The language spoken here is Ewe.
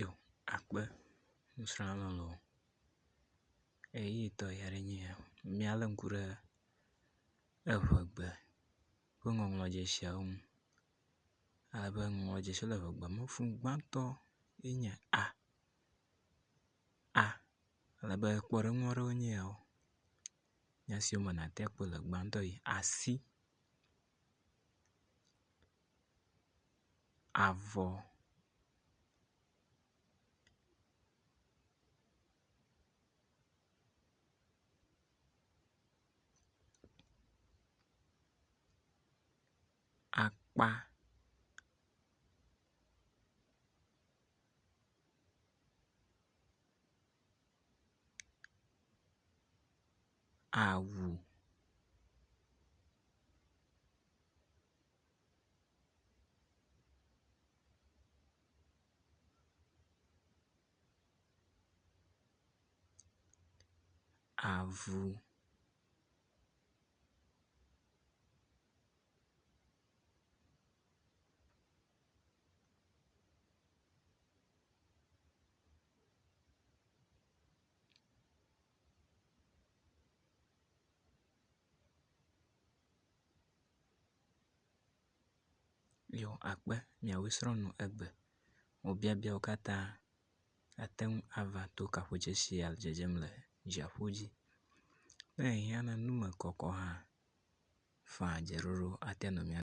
Yo akpe nusrɔ̃la lɔlɔ̃wo. Ʋeyiʋi tɔxɛ aɖee nye ya míale ŋku ɖe eŋegbe ƒe ŋɔŋlɔdzesiawo ŋu. Ale be ŋɔŋlɔdzesiwo le ŋegbe me fuu. Gbãtɔ enye a. A ale be kpɔɖeŋu aɖewoe nye yawo. Nya siwo me nàte akpɔ le gbãtɔ yi asi, avɔ, akpa, awu. Avu. Yo akpe miawoe srɔ̃ nu egbe. Wò biabiawo katã ate ŋu ava to kaƒodzesi ya le dzedzem le dziaƒo dzi. Ne ehiã na numekɔkɔ hã, faa dzeɖoɖo ate nɔ mía.